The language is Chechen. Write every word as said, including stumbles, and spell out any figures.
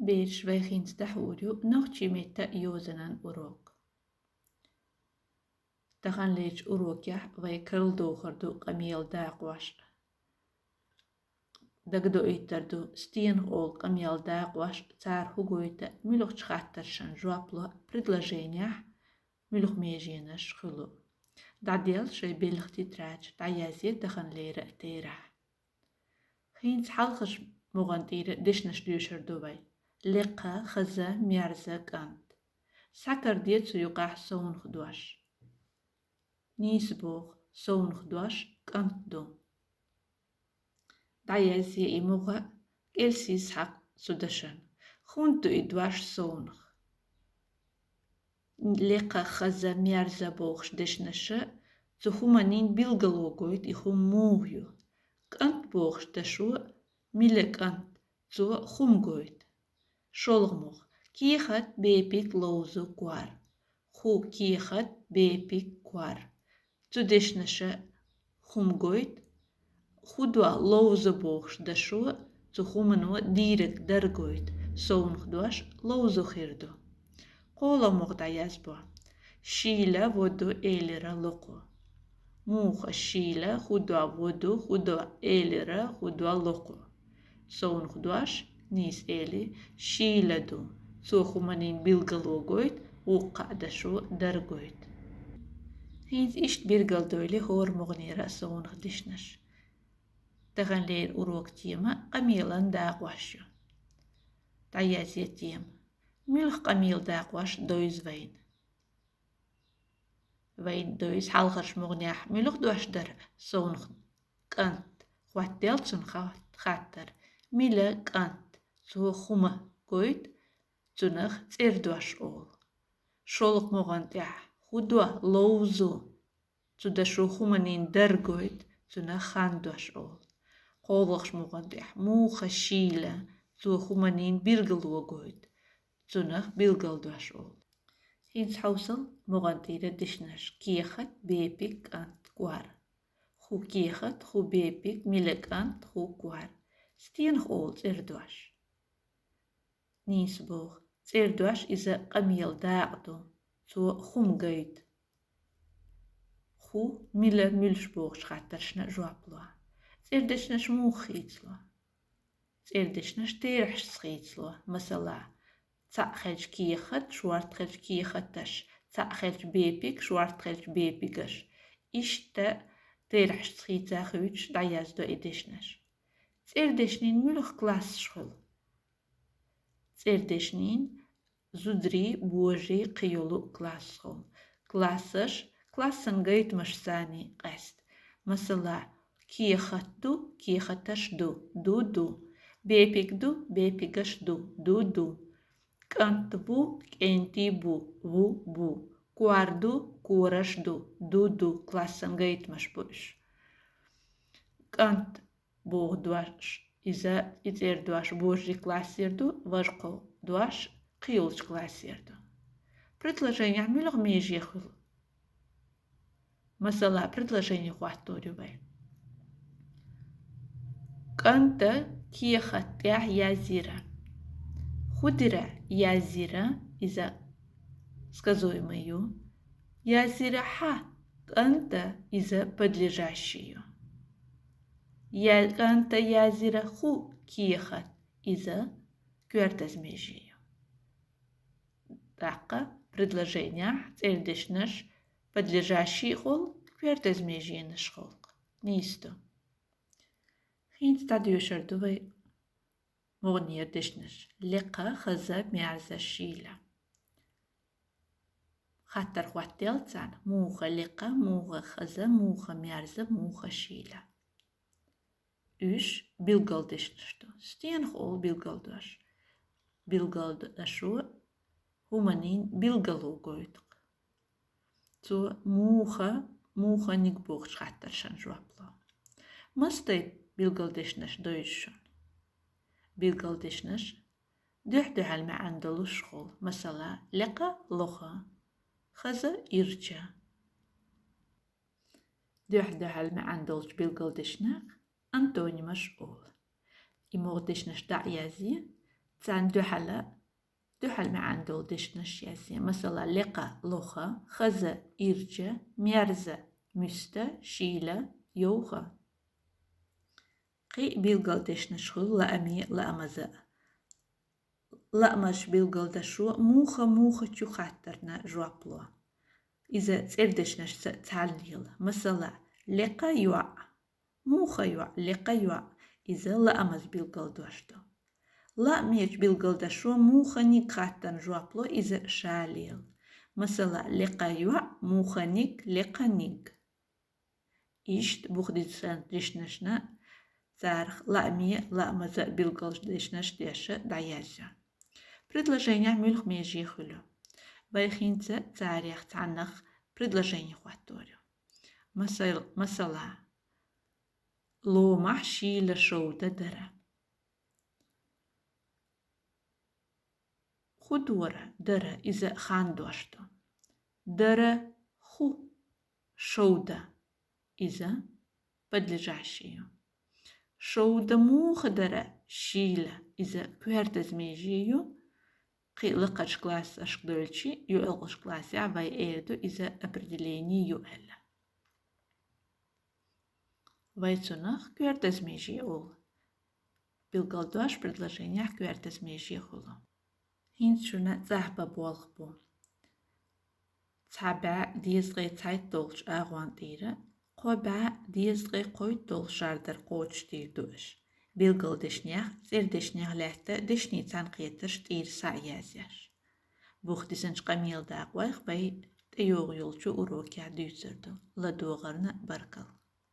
Бераш, вай хӀинца дӀахьур ю нохчийн меттан йозанан урок. Таханлерчу урокехь вай карладохур ду къамелан дакъош. Дагадоуьйтур ду, стенах олу къамелан дакъош, цара хӀун гойту, муьлхачу хаттаршна жоп ло, предложенехь муьлха меженаш хуьлу. ДӀаделла шайн белхан тетрадь, дӀаязъе таханлера терахь. ХӀинца хьалхарчу могӀан тӀера дешнаш доьшур ду вай: лекха, хаза, мерза, кӀант. Схьакарде цу юкъахь совнах дош. Нийса боху, совнах дош кӀант ду. ДӀаязъе и могӀа, кӀелсийсахьа цу дашна. ХӀунда ду и дош совнах? Лекха, хаза, мерза бохуш дешнаша цу хӀуманийн билгало гойту, и хӀума муха ю. КӀант бохуш дашо, мила кӀант, цо хӀума гойту. ШолгӀа могӀа: кехат, бепиг, ловза, кор. Ху, кехат, бепиг, кор. Цу дешнаша хӀума гойту. Ху дош ловза бохуш дашо цу хӀумано дийриг дар гойту, совнах дош ловза хир ду. КхоалгӀа могӀа дӀаязбо: шийла, воду, элира, локхо. Муха шийла, ху дош воду, ху дош элира, ху дош локхо. Совнах дош, нийса эли, шийла ду. Цо хӀуманийн билгало гойту, вукху дашо дар гойту. ХӀинца иштта билгалдойла хӀора могӀанера совнах дешнаш. Таханлера урокан тема къамелан дакъош ю. ДӀаязъе тема. Муьлха къамелан дакъош довза вайна? Вайна довза хьалхарчу могӀанехь муьлха дош дара, совнах кӀант. Хаттар ду цунна, ха-, хаттар: мила кӀант, цо хӀума гойту, цунах цӀердош олу. ШолгӀа могӀан тӀехь ху дош ловза, цу дашо хӀуманийн дар гойту, цунах хандош олу. КхоалгӀачу могӀан тӀехь муха шийла, цо хӀуманийн билгало гойту, цунах билгалдош олу. ХӀинца хьовсал могӀан тӀера дешнаш: кехат, бепиг, кӀант, кор. Ху, кехат, ху, бепиг, мила кӀант, ху, кор. Стенах олу цӀердош? Нийса боху, цӀердош иза къамелан дакъа ду, цо хӀума гойту. Ху, мила, муьлш бохучу хаттаршна жоп ло. ЦӀердешнаш муха хийцало? ЦӀердешнаш терахьашца хийцало. Масала, цхьаъ хилча кехат, шорта хилча кехаташ, цхьаъ хилча бепиг, шорта хилча бепигаш. Иштта терахьашца хийца хуьйцуш дӀаяздо и дешнаш. ЦӀердешнийн муьлха классаш хуьлу? ЦӀердешнийн зударийн, божарийн, кхин йолу класс хуьлу. Классаш, классан гайтамаш санна къаьста. Масала, кехат ду, кехаташ ду, ду, ду. Бепиг ду, бепигаш ду, ду, ду. КӀант бу, кӀентий бу, ву, бу. Кор ду, кораш ду, ду, ду. Классан гайтамаш бу уьш. КӀант боху дош, иза, и цӀердош божарийн классера ду, важа кхо дош кхин йолчу классера ду. Предложенехь муьлха меже хуьлу? Масала, предложени хӀоттор ю вай. КӀанта кехат тӀехь язйира. ХӀун дира язйира, иза сказуемый ю. Язйира хьан кӀанта, иза подлежащий ю. Я-, кӀанта язйира хӀун кехат, иза коьртаза меже ю. ТӀаккха предложенехь цӀердешнаш подлежащий хуьлу, коьртаза меженаш хуьлу. Нийса ду. ХӀинца дӀадоьшур ду вай могӀанера дешнаш: лекха, хаза, мерза, шийла. Хаттар хӀоттаделла царна: муха лекха, муха хаза, муха мерза, муха шийла. Уьш билгалдешнаш ду. Стенах олу билгалдош? Билгалдашо хӀуманийн билгало гойту. Цо муха, муханиг бохучу хаттаршна жоп ло. Маса тайпа билгалдешнаш довза шуна? Билгалдешнаш дуьхь-дуьхьал маьӀна долуш хуьлу. Масала, лекха, лоха, хаза, ирча. Дуьхь-дуьхьал маьӀна долчу билгалдешнех антонимаш олу. И могӀа дешнаш дӀа а язъе, Царна дуьхьала, дуьхьала маьӀан долу дешнаш язъе. Масала, лекха — лоха, хаза — ирча, мерза — муьста, шийла — йовха. Кхин а билгал дешнаш хуьлу лааме а, лаамаза а. Лаамазчу билгалдашо муха-мухачу хаттарна жоп ло. Иза цӀердешнашца цхьаьна лела. Масала, лекха йоӀ. Муха йоӀ, лекха йоӀ, иза лаамаза билгалдош ду. Лаамечу билгалдашо муханиг хаттарна жоп ло, иза ша лела. Масала, лекха йоӀ, муханиг, лекханиг. Иштта буха дисинчу дешнашна царах лааме а, лаамаза а билгалдешнаш деша дӀаязъе. Предложенехь муьлха меже хуьлу? Вай хӀинца царех цхьаннах предложени хӀоттор ю. Масал-, масала, ломахь шийла шовда дара. ХӀун дора дара, иза хандош ду. Дара хӀун, шовда, иза подлежащее ю. Шовда муха дара, шийла, иза коьртаза меже ю. Кхин а лакхарчу классашка девлчи, юьхьӀаьллачу классехь вай эр ду, иза определение ю аьлла. Вай цунах коьртаза меже олу. Билгалдош предложенехь коьртаза меже хуьлу. ХӀинца шуна цӀахь бан болх бу. Цхьа бӀе дезткъе цхьайтталгӀачу агӀон тӀера кхо бӀе дезткъе кхойтталгӀа шардар кхочушдийр ду аша. Билгалдешнех, цӀердешнех лаьтта дешнийн цхьаьнакхетарш тӀера схьа а язъеш. Буха дисинчу къамелан дакъойх вай тӀейогӀу йолчу урокехь дуьйцур ду. ЛадогӀарна баркалла.